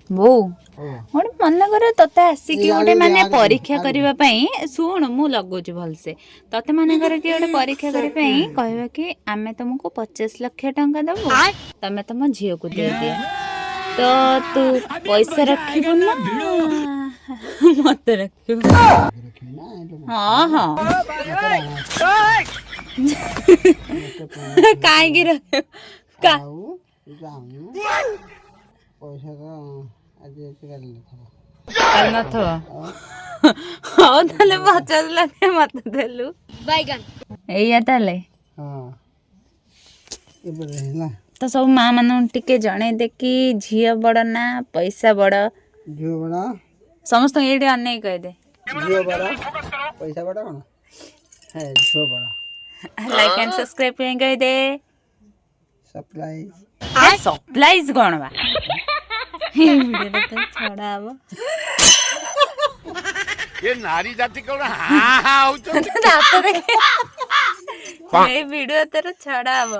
ବୋଉ, ଗୋଟେ ମନେକର ତତେ ଆସିକି ଗୋଟେ ମାନେ ପରୀକ୍ଷା କରିବା ପାଇଁ, ଶୁଣ, ମୁଁ ଲଗାଉଛି ଭଲସେ। ତତେ ମନେକର କି ଗୋଟେ ପରୀକ୍ଷା କରିବା ପାଇଁ କହିବ କି ଆମେ ତମକୁ 50 ଲକ୍ଷ ଟଙ୍କା ଦବୁ, ତମେ ତମ ଝିଅକୁ ଦେଇଦିଅ, ତ ତୁ ପଇସା ରଖିବୁ ନା ମତେ ରଖିବୁ? ରଖିବି ନା ଏଇଠୁ। ହଁ, କାହିଁକି ରଖିବୁ? ଆଉ ଯାଉନୁ, ପଇସା ତ ଆଜି ଅଛି, କାଲି ନଥିବ। କାଲି ନଥିବ। ହଉ ତାହେଲେ, 50 ଲକ୍ଷ ମତେ ଦେଲୁ, ଏଇଆ ତାହେଲେ। ହଁ, ଏବେ ହେଲା। ତ ସବୁ ମା ମାନଙ୍କୁ ଟିକେ ଜଣେଇ ଦେ କି ଝିଅ ବଡ଼ ନା ପଇସା ବଡ଼? ଝିଅ ବଡ଼। ସମସ୍ତଙ୍କୁ ଏଇଠି ଅନେଇ କହିଦେ। ଝିଅ ବଡ଼, ପଇସା ବଡ଼ କ'ଣ? ହେ, ଝିଅ ବଡ଼। ଲାଇକ୍ ଆଣ୍ଡ ସବସ୍କ୍ରାଇବ୍ ପାଇଁ କହିଦେ। ସପ୍ଲାଇ। ସପ୍ଲାଇଜ କ'ଣ ବା? ଭିଡ଼ିଓଟା ତ ଛଡ଼ା ହବ। ଏ ନାରୀ ଜାତି କଣ ହାଁ ହାଁ ହଉଛନ୍ତି। ଦାନ୍ତ ଦେଖେ। ଏଇ ଭିଡ଼ିଓ ତୋର ଛଡ଼ା ହବ।